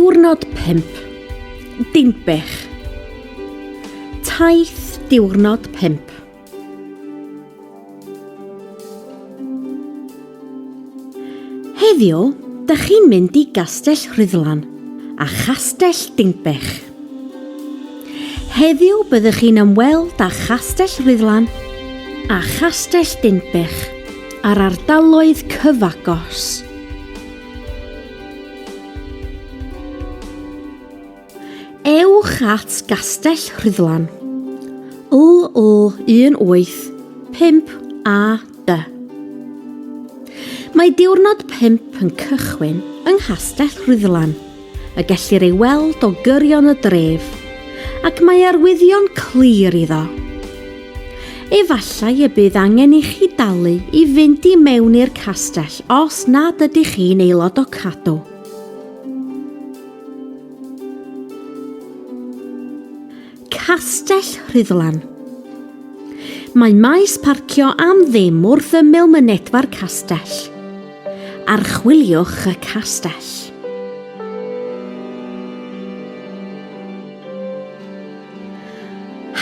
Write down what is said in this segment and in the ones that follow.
Diwrnod 5. Dinbych. Taith diwrnod 5. Heddiw, dych chi'n mynd i Gastell Rhuddlan a Chastell Dinbych. Heddiw byddwch chi'n ymweld â Chastell Rhuddlan a Chastell Dinbych a'r ardaloedd cyfagos. Ewch at Gastell Rhuddlan, LL18 5AD. Mae diwrnod 5 yn cychwyn yng Nghastell Rhuddlan, y gellir ei weld o gyrion y dref, ac mae arwyddion clir iddo. Efallai y bydd angen i chi dalu i fynd i mewn i'r castell os nad ydych chi'n aelod o Cadw. Castell Rhuddlan. Mae maes parcio am ddim wrth ymyl mynedfa'r castell. Archwiliwch y castell.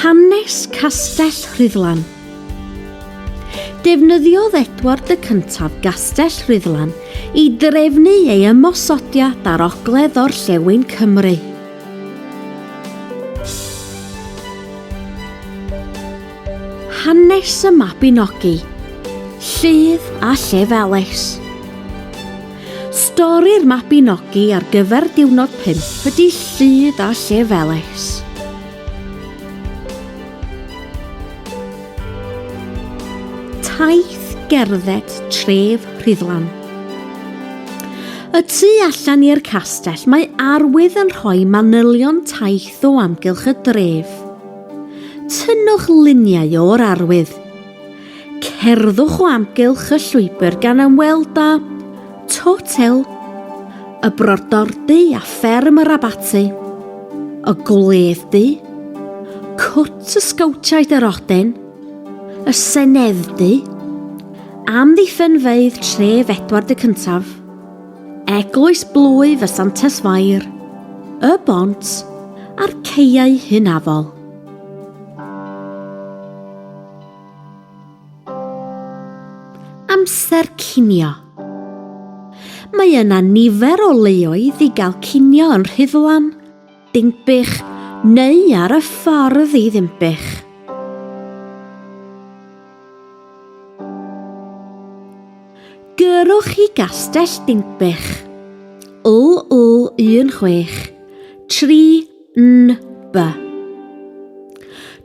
Hanes Castell Rhuddlan. Defnyddiodd Edward y Cyntaf Gastell Rhuddlan i drefnu ei ymosodiad ar ogledd orllewin Cymru. Hanes y Mabinogi, Lludd a Llefelys. Stori'r Mabinogi ar gyfer diwrnod 5 ydy Lludd a Llefelys. Taith gerdded tref Rhuddlan. Y tu allan i'r castell mae arwydd yn rhoi manylion taith o amgylch y dref. Tynnwch luniau o'r arwydd. Cerddwch o amgylch y llwybr gan ymweld â Totel, y Brodordy a Fferm yr Abaty, y Gwledd-du, Cwt y Sgowtiaid yr Odyn, y Senedd-du, Amddiffynfeydd Tref Edward y Cyntaf, Eglwys Blwyf y Santes Fair, y Bont a'r Caeau Hynafol. Amser cinio. Mae yna nifer o leoedd i gael cinio yn Rhuddlan, Dinbych neu ar y ffordd i Ddinbych. Gyrrwch i Gastell Dinbych, LL16 3NB.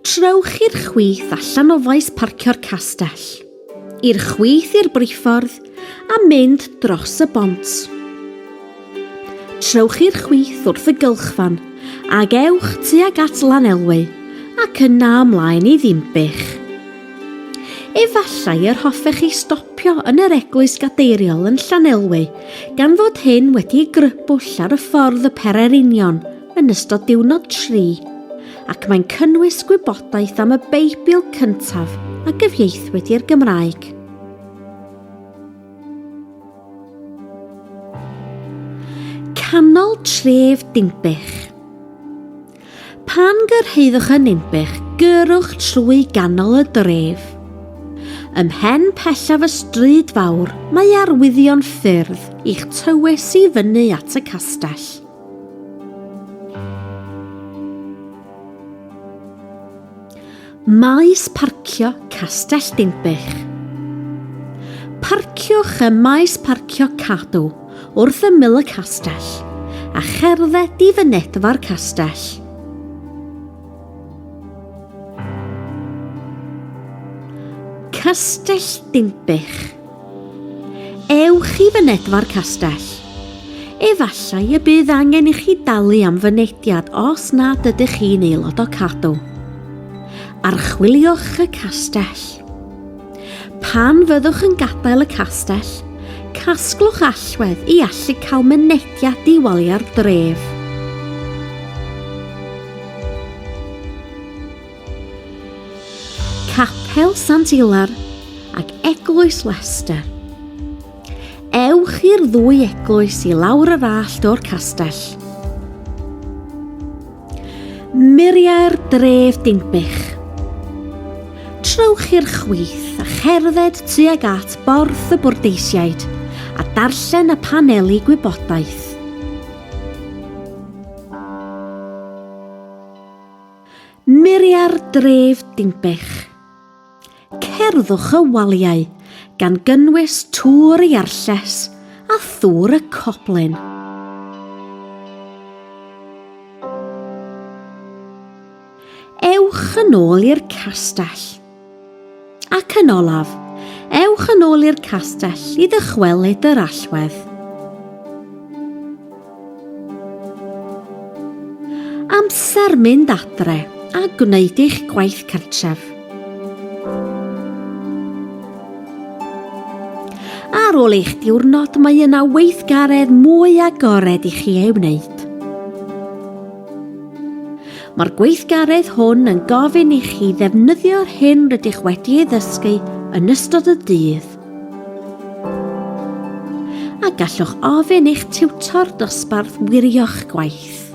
Trowch i'r chwith allan o faes parcio'r castell, i'r chwith i'r briffordd a mynd dros y bont. Trowch i'r chwith wrth y gylchfan ag ewch tuag at Lanelwy ac yna ymlaen i Ddinbych. Efallai yr hoffech chi stopio yn yr eglwys gadeiriol yn Llanelwy gan fod hyn wedi ei grybwll ar y ffordd y pererinion yn ystod diwrnod 3 ac mae'n cynnwys gwybodaeth am y Beibl cyntaf a gyfieithwyd i'r Gymraeg. Canol tref Dinbych. Pan gyrhaeddwch yn Ninbych, gyrrwch trwy ganol y dref. Ym mhen pellaf y stryd fawr mae arwyddion ffyrdd i'ch tywys i fyny at y castell. Maes parcio Castell Dinbych. Parciwch ym maes parcio Cadw wrth ymyl y castell a cherdded i fynedfa'r castell. Castell Dinbych. Ewch i fynedfa'r castell. Efallai y bydd angen i chi dalu am fynediad os nad ydych chi'n aelod o Cadw. Archwiliwch y castell. Pan fyddwch yn gadael y castell, casglwch allwedd i allu cael mynediad i waliau'r dref. Capel Sant Ilar ac Eglwys Leicester. Ewch i'r ddwy eglwys i lawr yr allt o'r castell. Muriau'r dref Dinbych. Trowch i'r chwith a cherdded tuag at Borth y Bwrdeisiaid a darllen y paneli gwybodaeth. Muriau'r dref Dinbych. Cerddwch y waliau, gan gynnwys Tŵr y Iarlles a Thŵr y Coblyn. Ewch yn ôl i'r castell. Ac yn olaf, ewch yn ôl i'r castell i ddychwelyd yr allwedd. Amser mynd adre a gwneud eich gwaith cartref. Ar ôl eich diwrnod mae yna weithgaredd mwy agored i chi ei wneud. Mae'r gweithgaredd hwn yn gofyn i chi ddefnyddio'r hyn rydych wedi ei ddysgu yn ystod y dydd. A gallwch ofyn i'ch tiwtor dosbarth wirio'ch gwaith.